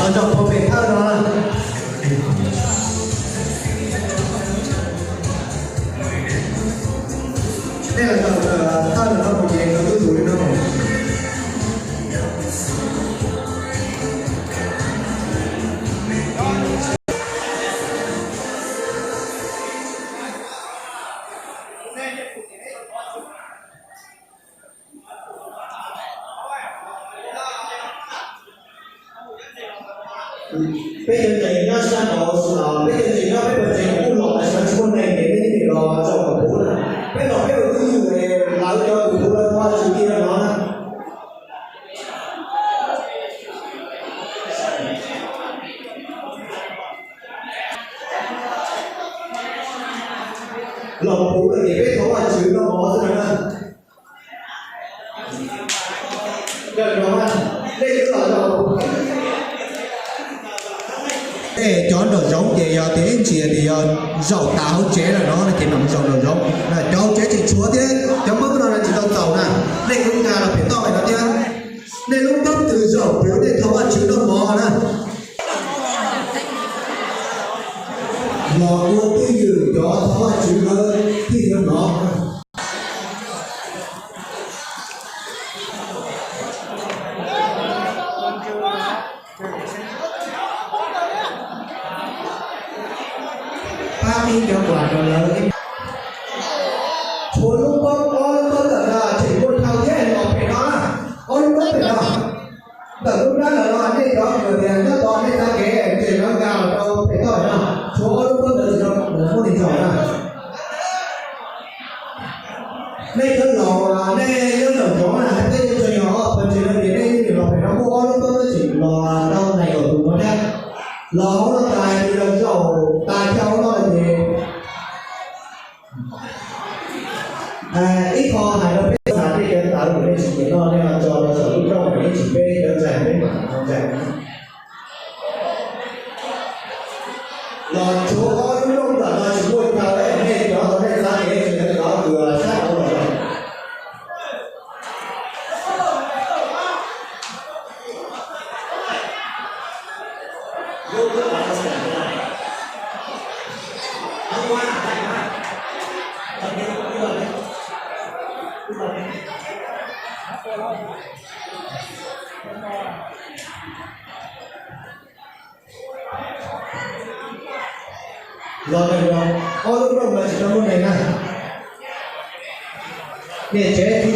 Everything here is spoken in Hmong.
Los tso pov pem thawj no. Nej los tso thawj no, no mus ces no twb tus li no. Peb cov tseem nyob sab nraud, peb cov tseem nyob peb pawg tseem kuj los lawm, xyov tsis muaj neeg ces nej thiaj li los tso kom puv na. Peb los peb ua twj ywm es lawv cov tus puv lawv thov Vajtswv tij no na. Los puv lawm ces peb thov Vajtswv noj mov xwb na. Cov nraum zoov ces yog tias ib ntsis tias yog zaum tas hauv tsev lawm no ces mam zaum nraum zoov. Cov hauv tsev tseem tshuav thiab, cov Hmoob no tsis tau txaus na. Nej kuj nkag los pem toj no thiab. Nej lub pob tw zaum puv, nej thov Vajtswv noj mov na. Los ua twj ywm cov thov Vajtswv lawv thiaj yuav hnov. Pab ib cov quas rau lawv. Tshuav lub pob, ob lub pob ntawm no tseem muaj dhau thiab, los pem no, ob lub pob pem no. Ntawm lub nrab lawm no nej cov uas tias nyob tod nej txav kev tseem los nkag los rau pem toj no, tshuav ob lub pob ntawd tsis tau muaj neeg zaum na. Nej cov laus nej nyob nraum zoov na, peb cov tseem yog pawg tsev no ces nej yeej los pem no, muaj ob lub pob ntawd tseem los tau nees nkaum tus no thiab. Los hauv no tas ces yog zaum tas chaw hauv no ces ib qho hais rau peb xav tej cov ntawv uas nej tsis nyiam noj nej ho tso rau saum lub rooj, nej tsis peb cov ntxhais peb mam noj ntxhais. Los tshuav ob lub rooj ntawm no tsis muaj chaw, nej cov tau nej xav ces nej tseem los kws sab hauv los. Los ntawm no, ob lub rooj no tsis tau muaj neeg na. Niam tsev